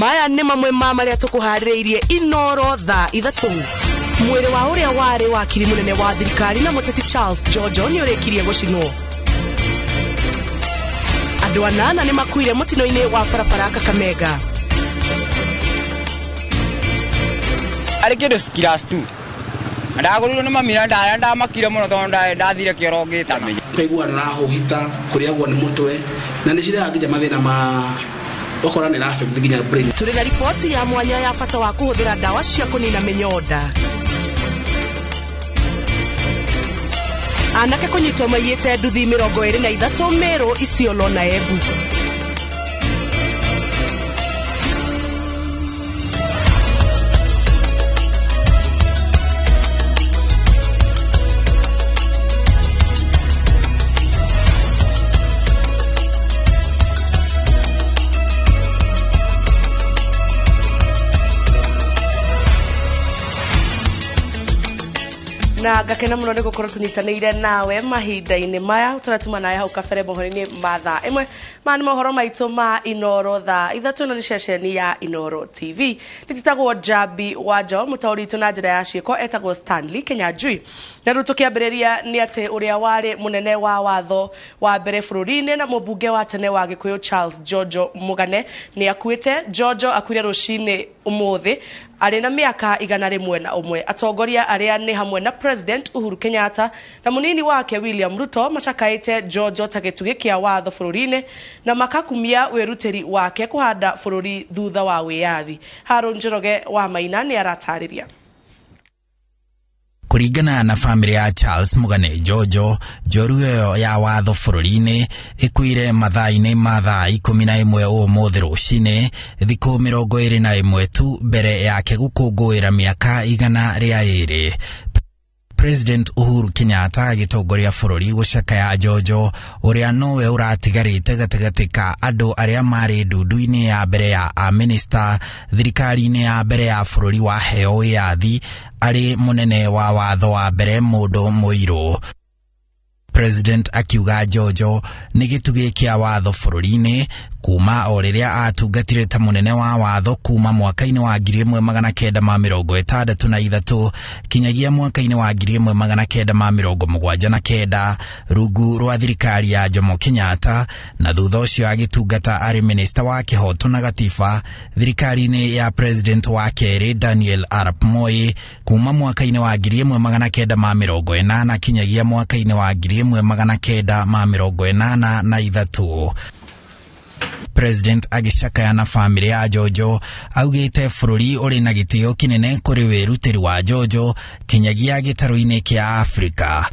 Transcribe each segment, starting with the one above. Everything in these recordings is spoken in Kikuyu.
Maya nĩ mamwe ma marĩa tũkũharĩrĩirie Inoro thaa 3. Mwĩrĩ wa ũrĩa warĩ wakiri mũnene wa thirikari na mũteti Charles Jojo nĩ ũrĩkirie gũcinwo. Andũ 8 nĩ makuire mũtino-inĩ wa barabara Kakamega. Arĩ kĩndũ class 2. Ndagũrirwo nĩ mami na ndamakire mũno tondũ ndathire kĩoro ngĩtamenya. Ũkaigua nĩũrahũhita, kũrĩagwo nĩ mũtwe, na nĩ cirehaga nginya mathĩna ma wakora nĩ affect nginya brain. Tũrĩ na riboti ya mwanya ya bata wa kũhũthĩra ndawa cia kũnina mĩnyonda. Anake kũnyitwo maiyĩte nduthi 23 Meru, Isiolo na Embu. Na ngakena muno nĩ gũkorwo tũnyitanĩire nawe mahinda-inĩ maya tũratuma nawe hau kabere mohoro-inĩ ma thaa 1. Maya nĩ mohoro maitũ ma Inoro thaa 3. Ĩno nĩ ceceni ya Inoro TV. Nĩtĩtagwo Njambi wa Njo, mũtaũri witũ na njĩra ya ciĩko etagwo Stanley Kenyanjui. Na rĩu tũkĩambĩrĩria nĩ atĩ ũrĩa warĩ mũnene wa watho wa mbere bũrũri-inĩ na mũmbunge wa tene wa Gĩkũyũ Charles Jojo Mũgane nĩ akuĩte. Jojo akuire rũcinĩ ũmũthĩ arĩ na mĩaka 101. Atongoria arĩa nĩ hamwe na President Uhuru Kenyatta na mũnini wake William Ruto macakaĩte Jojo ta gĩtugĩ kĩa watho bũrũri-inĩ na makakumia wĩrutĩri wake kũhanda bũrũri thutha wa wĩyathi. Harũ Njoroge wa Maina nĩ aratarĩria. Kũringana na famĩlĩ ya Charles Mũgane Jojo, njorua ĩyo ya watho bũrũri-inĩ ĩkuire mathaa-inĩ ma thaa 11 ũmũthĩ rũcinĩ, thikũ 21 tu mbere yake gũkũngũĩra mĩaka 102. President Uhuru Kenyatta agĩtongoria bũrũri gũcakaya Jojo ũrĩa nowe ũratigarĩte gatagatĩ ka andũ arĩa marĩ ndundu-inĩ ya mbere ya amĩnĩsta thirikari-inĩ ya mbere ya bũrũri waheo wĩyathi arĩ mũnene wa watho wa mbere mũndũ mũirũ. President akiuga Jojo nĩ gĩtugĩ kĩa watho bũrũri-inĩ kuma o rĩrĩa atungatire ta mũnene wa watho kuma mwaka-inĩ wa 1963 kinyagia mwaka-inĩ wa 1979 rungu rwa thirikari ya Jomo Kenyatta, na thutha ũcio agĩtungata arĩ minista wa kĩhoto na gatiba thirikari-inĩ ya President wa kerĩ Daniel Arap Moi kuma mwaka-inĩ wa 1980 kinyagia mwaka-inĩ wa 1983. President agĩcakaya na famĩlĩ ya Jojo augĩte bũrũri ũrĩ na gĩtĩo kĩnene kũrĩ wĩrutĩri wa Jojo kinyagia gĩtarũ-inĩ kĩa Afrika.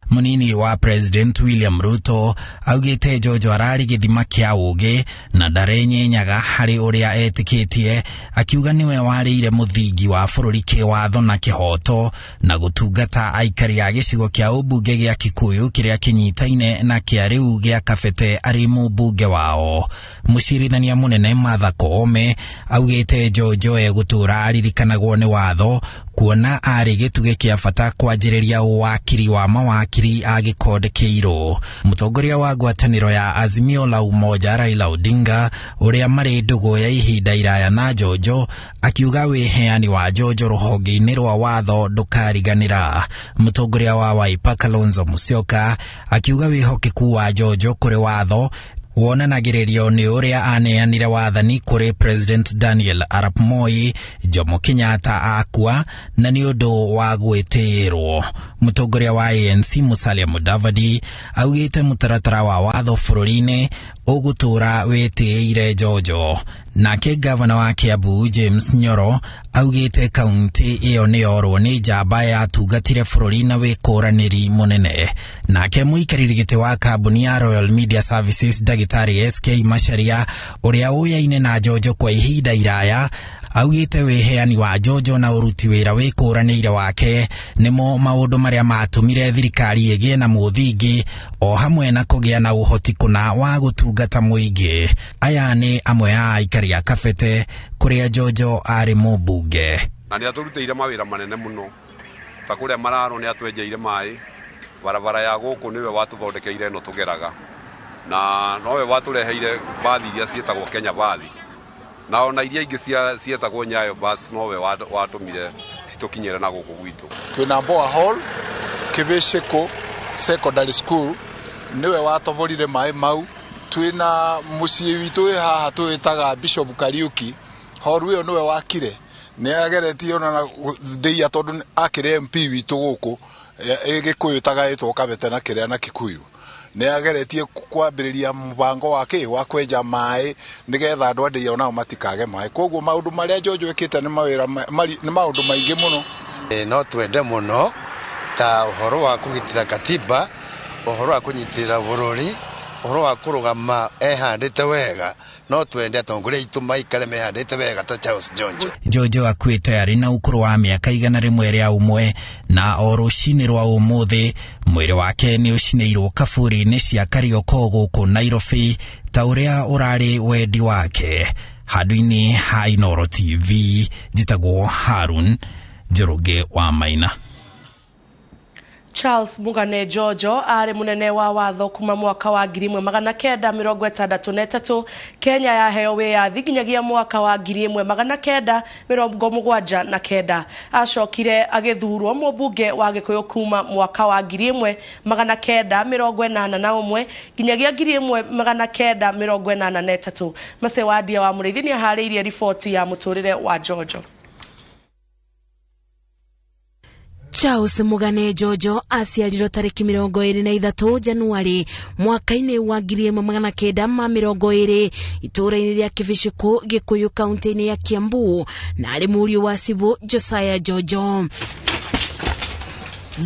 Mũnini wa President William Ruto augĩte Jojo ararĩ gĩthima kĩa ũũgĩ na ndarenyenyaga harĩ ũrĩa etĩkĩtie, akiuga nĩwe warĩire mũthingi wa bũrũri kĩwatho na kĩhoto na gũtungata aikari a gĩcigo kĩa ũmbunge gĩa Kikuyu kĩrĩa kĩnyitaine na kĩa rĩu gĩa Kabete arĩ mũmbunge wao. Mũcirithania mũnene Martha Koome augĩte Jojo egũtũra aririkanagwo nĩ watho kuona arĩ gĩtugĩ kĩa bata kwanjĩrĩria ũwakiri wa mawakiri a gĩkonde kĩirũ. Mũtongoria wa ngwatanĩro ya Azimio la Umoja Raila Odinga ũrĩa marĩ ndũgũ ya ihinda iraya na Jojo akiuga wĩheani wa Jojo rũhonge-inĩ rwa watho ndũkariganĩra. Mũtongoria wa Wiper Kalonzo Musyoka akiuga wĩhokeku wa Jojo kũrĩ watho wonanagĩrĩrio nĩ ũrĩa aneanire wathani kũrĩ President Daniel Arap Moi Jomo Kenyatta akua na nĩ ũndũ wa gwĩtĩĩrwo. Mũtongoria wa ANC Musalia Mudavadi augĩte mũtaratara wa watho bũrũri-inĩ ũgũtũra wĩtĩĩire Jojo. Nake gavana wa Kiambu James Nyoro augĩte kaunti ĩyo nĩ yorwo nĩ njamba yatungatire bũrũri na wĩkũranĩri mũnene. Nake mũikarĩri gĩtĩ wa kambuni ya Royal Media Services Ndagĩtarĩ SK Macharia ũrĩa ũyaine na Jojo kwa ihinda iraya augĩte wĩheani wa Jojo na ũruti wĩra wĩkũranĩire wake nĩmo maũndũ marĩa matũmire thirikari ĩgĩe na mũthingi o hamwe na kũgĩa na ũhoti kũna wa gũtungata mũingĩ. Aya nĩ amwe a aikari a Kabete kũrĩa Jojo arĩ mũmbunge. Na nĩ atũrutĩire mawĩra manene mũno ta kũrĩa mararo nĩ atwenjeire maĩ, barabara ya gũkũ nĩwe watũthondekeire ĩno tũgeraga, na nowe watũreheire bathi iria ciĩtagwo Kenya Bathi. Na ona iria ingĩ cietagwo Nyayo bus nowe watũmire citũkinyĩre na gũkũ gwitũ. Twĩna Boa Hall Kĩbĩcĩkũ Secondary School niwe watoborire maĩ mau. Twĩna mũciĩ witũ wĩ haha twĩtaga Bishop Kariuki, hall ĩyo niwe wakire, nĩ ageretie ona ndĩia tondũ akĩrĩ MP witũ gũkũ Gĩkũyũ tagaĩtwo Kabete na kĩrĩa na Kikuyu, nĩ ageretie kwambĩrĩria mũbango wa kĩ wa kwenja maĩ nĩgetha andũ a ndĩia onao matikage maĩ. Koguo maũndũ marĩa Njonjo ĩkĩte nĩ mawĩra nĩ maũndũ maingĩ mũno. No twende mũno ta ũhoro wa kũgitĩra katiba, ũhoro wa kũnyitĩrĩra bũrũri, ũhoro wa kũrũgama ehandĩte wega, no twende atongoria aitũ maikare mehandĩte wega ta Charles Njonjo. Njonjo akuĩte arĩ na ũkũrũ wa mĩaka 101 na o rũcinĩ rwa ũmũthĩ mwĩrĩ wake nĩ ũcinĩirwo kaburi-inĩ cia Karioko gũkũ Nairobi ta ũrĩa ũrarĩ wendi wake. Handũ-inĩ ha Inooro TV njĩtagwo Harun Njoroge wa Maina. Charles Mugane Njonjo arĩ mũnene wa watho kuma mwaka wa 1963 Kenya yaheo wĩyathi nginyagia mwaka wa 1979. Acokire agĩthurwo mũmbunge wa Gĩkũyũ kuma mwaka wa 1981 nginyagia 1983. Macewadia wa Mũrĩithi nĩaharĩirie riboti ya mũtũrĩre wa Njonjo. Charles Mugane Njonjo aciarirwo tarĩki 23 Januari mwaka-inĩ wa 1920 itũũra-inĩ rĩa Kĩbĩcĩkũ Gĩkũyũ kaunti-inĩ ya Kiambu na arĩ mũriũ wa Civũ Josiah Njonjo.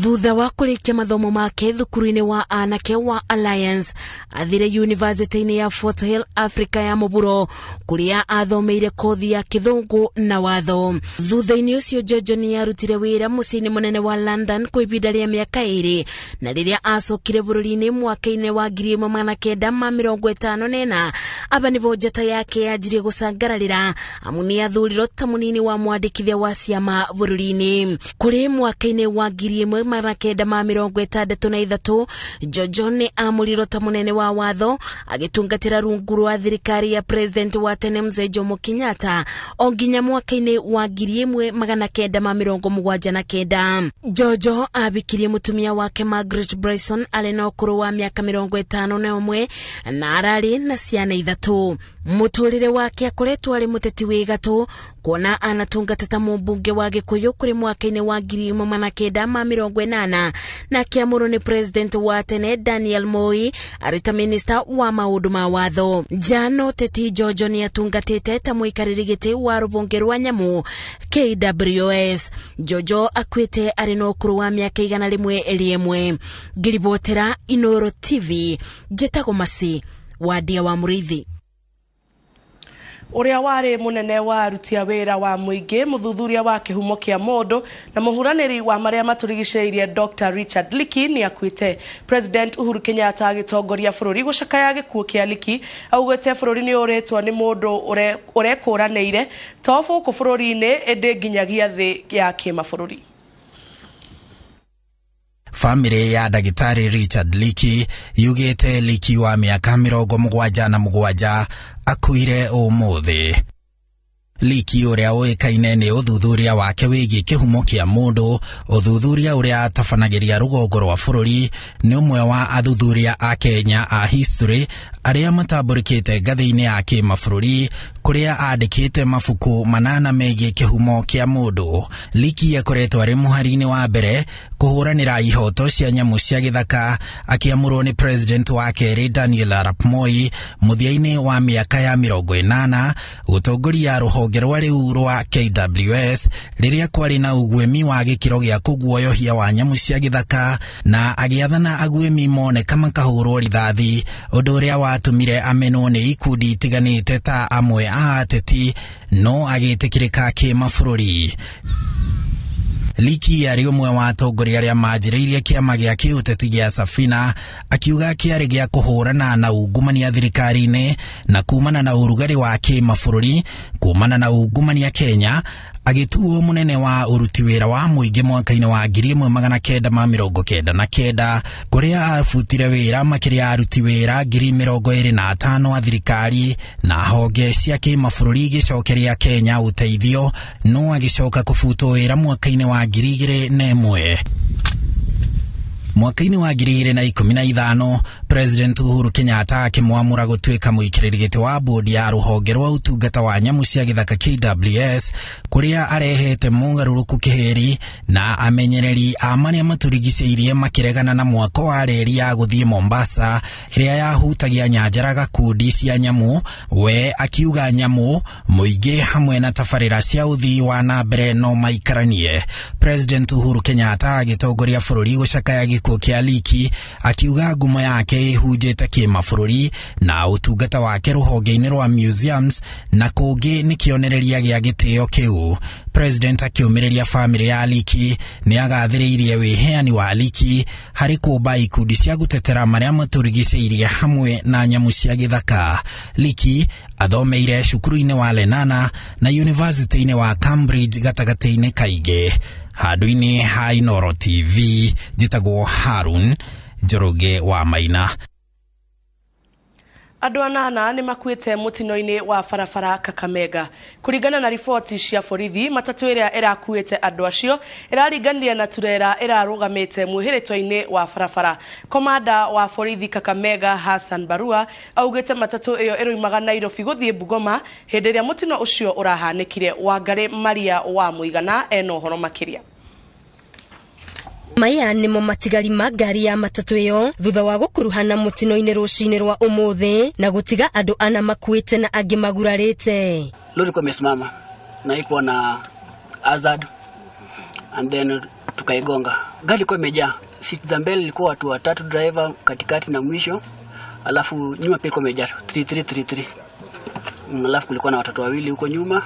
Thutha wa kũrĩkia mathomo make thukuru-inĩ wa anake wa Alliance, athire yunivasĩtĩ-inĩ ya Fort Hill Africa ya Mũburo kũrĩa athomeire kothi ya Kĩthũngũ na watho. Thutha-inĩ ũcio Njonjo nĩ arutire wĩra mũciĩ-inĩ mũnene wa London kwa ihinda rĩa mĩaka 2 na rĩrĩa acokire bũrũri-inĩ mwaka-inĩ wa 1954 aba nĩvo njata yake yanjirie gũcangararĩra amu nĩ athurirwo ta mũnini wa mwandĩkithia wa ciama bũrũri-inĩ. Kũrĩ mwaka-inĩ wa 1963 Njonjo nĩ amũrirwo ta mũnene wa watho agĩtungatĩra rungu rwa thirikari ya president wa tene Mzee Jomo Kenyatta o nginya mwaka-inĩ wa 1979. Njonjo abikirie mũtumia wake Margaret Bryson arĩ na ũkũrũ wa mĩaka 51 na ararĩ na ciana 3. Mũtũrĩre wake akoretwo arĩ mũteti wĩ gatũ kuona anatungata ta mũmbunge wa Gĩkũyũ kũrĩ mwaka-inĩ wa 1980 na akĩamũrwo nĩ president wa tene Daniel Moi arĩ ta minister wa maũndũ ma watho. Njano Teti Njonjo nĩ atungatĩte ta mũikarĩri gĩtĩ wa rũhonge rwa nyamũ KWS. Njonjo akuĩte arĩ na ũkũrũ wa mĩaka 101. Ngĩribotera Inooro TV njĩtagwo Masi Wadia wa Mũrĩithi. Ũrĩa warĩ mũnene wa aruti a wĩra wa mũingĩ, mũthuthuria wa kĩhumo kĩa mũndũ na mũhuranĩri wa marĩa matũrigicĩirie Dr. Richard Leakey nĩ akuĩte. President Uhuru Kenyatta agĩtongoria bũrũri gũcakaya gĩkuũ kĩa Leakey augĩte bũrũri nĩ ũrĩtwo nĩ mũndũ ũrekũranĩire to gũkũ bũrũri-inĩ ĩndĩ nginyagia thĩ ya kĩmabũrũri. Famĩlĩ ya ndagĩtarĩ Richard Leakey yugĩte Leakey wa mĩaka 77 akuire ũmũthĩ. Leakey ũrĩa ũĩkaine nĩ ũthuthuria wake wĩgiĩ kĩhumo kĩa mũndũ, ũthuthuria ũrĩa atabanagĩria rũgongo rwa bũrũri, nĩ ũmwe wa athuthuria a Kenya a history arĩa matambũrĩkĩte ngathĩ-inĩ ya kĩmabũrũri kũrĩa andĩkĩte mabuku 8 megiĩ kĩhumo kĩa mũndũ. Leakey akoretwo arĩ mũhari-inĩ wa mbere kũhũranĩra ihoto cia nyamũ cia gĩthaka akĩamũrwo nĩ president wa kerĩ Daniel Arap Moi mũthia-inĩ wa mĩaka ya 80 gũtongoria rũhonge rwa rĩu rwa KWS rĩrĩa kwarĩ na ũguĩmi wa gĩkĩro gĩa kũguoyohia wa nyamũ cia gĩthaka na agĩathana aguĩmi moneka makahũrwo rithathi, ũndũ ũrĩa watũmire amenwo nĩ ikundi itiganĩte ta amwe a ateti no agĩtĩkĩrĩka kĩmabũrũri. Leakey arĩ ũmwe wa atongoria arĩa manjĩrĩirie kĩama gĩa kĩũteti gĩa Safina akiuga kĩarĩ gĩa kũhũrana na ungumania thirikari-inĩ na kumana na ũrugarĩ wa kĩmabũrũri Kumana na ungumania Kenya agĩtuo mũnene wa ũruti wĩra wa mũingĩ mwaka-inĩ wa 1999 kũrĩa abutire wĩra makĩria aruti wĩra 25,000 a thirikari na honge cia kĩmabũrũri igĩcokeria Kenya ũteithio, no agĩcoka kũbutwo wĩra mwaka-inĩ wa 2001. Mwaka-inĩ wa 2015 President Uhuru Kenyatta akĩmwamũra gũtuĩka mũikarĩri gĩtĩ wa bodi ya rũhonge rwa ũtungata wa nyamũ cia gĩthaka KWS, kũrĩa arehete mũgarũrũku kĩhĩri na amenyereri a marĩa matũrigicĩirie makĩregana na mwako wa reri ya gũthiĩ Mombasa ĩrĩa yahutagia nyanjara gakundi cia nyamũ. We akiuga nyamũ, mũingĩ hamwe na tabarĩra cia ũthii wa na mbere no maikaranie. President Uhuru Kenyatta agĩtongoria bũrũri gũcakaya gĩkuũ kĩa Leakey, akiuga ngumo yake ĩhunjĩte kĩmabũrũri na ũtungata wake rũhonge-inĩ rwa museums na kũngĩ nĩ kĩonereria gĩa gĩtĩo kĩu. President akĩũmĩrĩria famĩlĩ ya Leakey nĩ agathĩrĩirie wĩheani wa Leakey harĩ kũmba ikundi cia gũtetera marĩa matũrigicĩirie hamwe na nyamũ cia gĩthaka. Leakey athomeire cukuru-inĩ wa Lenana na University-inĩ wa Cambridge gatagatĩ-inĩ kaingĩ. Handũ-inĩ ha Inooro TV njĩtagwo Harun Njoroge wa Maina. Andũ anana nĩ makuĩte mũtino-inĩ wa barabara Kakamega. Kũringana na riboti cia borithi, matatũ ĩrĩa ĩrakuĩte andũ acio ĩraringanire na turera ĩrarũgamĩte mwĩhĩrĩto-inĩ wa barabara. Komanda wa borithi Kakamega Hassan Barua augĩte matatũ ĩyo ĩroimaga Nairobi gũthiĩ Bungoma hĩndĩ ĩrĩa mũtino ũcio ũrahanĩkire. Wangari Maria wa Mũigana ena ũhoro makĩria. Maya nĩmo matigari ma ngari ya matatũ ĩyo thutha wa gũkuruhana mũtino-inĩ rũcinĩ rwa ũmũthĩ na gũtiga andũ ana makuĩte na angĩ magurarĩte. Lori ilikuwa imesimama na iko na hazard and then tukaigonga. Gari ilikuwa imejaa, seat za mbele ilikuwa watu watatu, driver katikati na mwisho, alafu nyuma pia ilikuwa imejaa 3 3 3 3. Alafu kulikuwa na watoto wawili huko nyuma,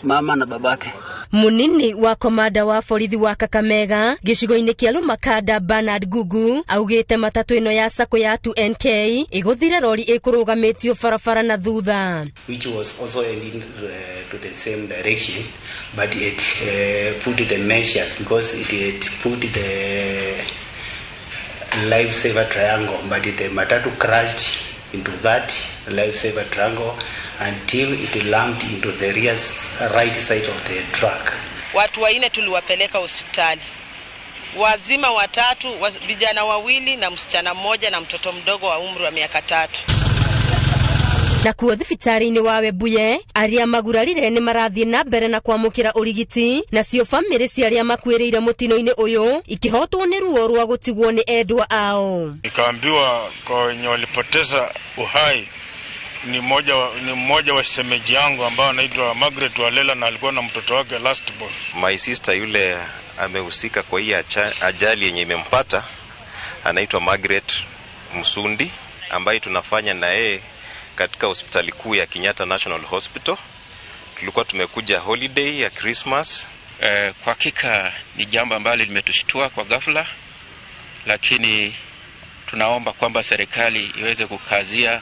mama na babake. Munini wa komanda wa borithi wa Kakamega gĩcigo-inĩ kĩa Lumakanda Bernard Gugu augĩte matatũ ĩno ya sacco ya 2NK ĩgũthire rori ĩkũrũgamĩtio barabara na thutha, which was also ending to the same direction, but it put the measures because it put the lifesaver triangle, but the matatu crashed into that lifesaver triangle until it lumped into the rear right side of the truck. Watu wanne tuliwapeleka hospitali, wazima watatu, vijana wawili na msichana mmoja na mtoto mdogo wa umri wa miaka 3. Nakuo thibitarĩ-inĩ wa Webuye arĩa magurarire nĩ marathiĩ na mbere na kwamũkĩra ũrigiti, nacio bamĩrĩ cia arĩa makuĩrĩire mũtino-inĩ ũyũ ikĩhotwo nĩ ruo rwa gũtigwo nĩ endwa ao. Nikaambiwa kwa wenye walipoteza uhai ni mmoja wa shemeji yangu ambao anaitwa Margaret Walela na alikuwa na mtoto wake last born. My sister yule amehusika kwa hii ajali yenye imempata anaitwa Margaret Msundi, ambaye tunafanya na yeye katika hospitali kuu ya Kenyatta National Hospital. Tulikuwa tumekuja holiday ya Christmas. Kwa hakika ni jambo ambalo limetushtua kwa ghafla, lakini tunaomba kwamba serikali iweze kukazia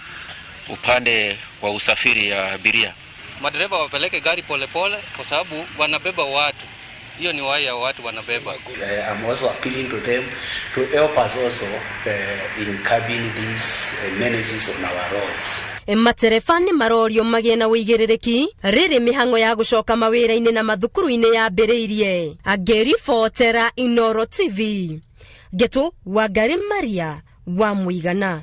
upande wa usafiri ya abiria. Madereva wapeleke gari polepole kwa sababu wanabeba watu. Hiyo ni waya watu wanabeba. I'm also appealing to them to help us also in curbing these menaces on our roads. Matereba nĩ marorio magĩe na ũigĩrĩrĩki rĩrĩ mĩhang'o ya gũcoka mawĩra-inĩ na mathukuru-inĩ yambĩrĩirie. Angĩribotera Inooro TV, Ngetu Wangari Maria wa Mũigana.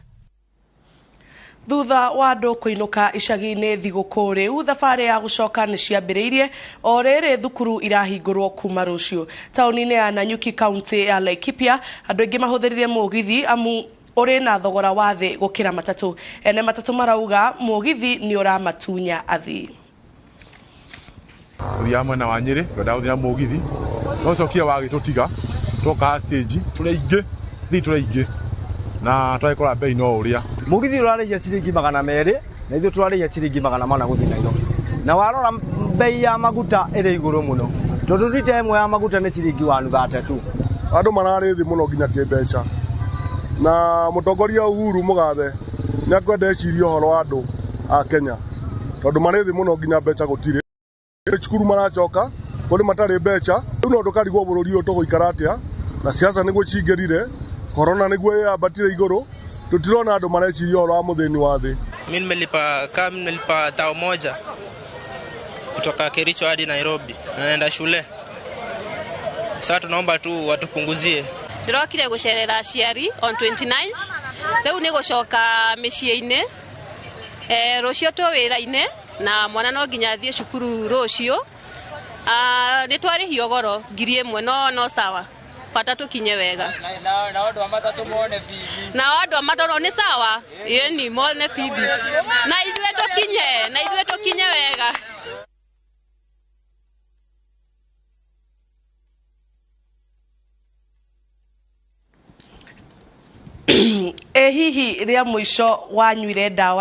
Thutha wa andũ kũinũka icagi-inĩ thigũkũ rĩu thabarĩ ya gũcoka nĩ ciambĩrĩirie o rĩrĩ thukuru irahingũrwo kuma rũciũ. Taũni-inĩ ya Nanyuki kaunti ya Laikipia andũ aingĩ mahũthĩrire mũgithi amu ũrĩ na thogora wa thĩ gũkĩra matatũ. Ene matatũ marauga mũgithi nĩ ũramatunya athii. Tũthiaga mwena wa Nyĩrĩ twendaga gũthiĩ na mũgithi, no cokia wagĩtũtiga twoka stage tũrĩ aingĩ thii tũrĩ aingĩ na twagĩkora bei no ũrĩa. Mũgithi ũrarĩhia ciringi 200 na ithuĩ tũrarĩhia ciringi 400 gũthiĩ Nairobi. Na warora bei ya maguta ĩrĩ igũrũ mũno tondũ rita ĩmwe ya maguta nĩ ciringi 132. Andũ mararĩ thĩ mũno nginya kĩmbeca, na mũtongoria Uhuru Mugathe nĩ akwenda ecirie ũhoro wa andũ a Kenya, Tondũ marĩ thĩ mũno nginya mbeca gũtirĩ. Cukuru maracoka kũrĩ matarĩ mbeca. Rĩu no ndũkarigwo bũrũri ũyũ tũgũikara atĩa na siasa nĩguo cingĩrire, corona nĩguo ĩyambatire igũrũ, tũtirona andũ mareciria ũhoro wa mũthĩni wa thĩ. Mi nimelipa kama nimelipa 1000 kutoka Kericho hadi Nairobi na naenda shule. Sasa tunaomba tu watupunguzie. Ndĩrokire gũcerera aciari on 29 rĩu nĩ gũcoka mĩciĩ-inĩ, rũciũ twĩ wĩra-inĩ na mwana no nginya athiĩ cukuru rũciũ. Nĩ twarĩhio goro 1000 no sawa, bata tũkinye wega. Nao andũ a matatũ nĩ sawa, ĩni mone bithi na ithuĩ tũkinye, na ithuĩ tũkinye wega. Ĩ hihi rĩa mũico wanyuire ndawa?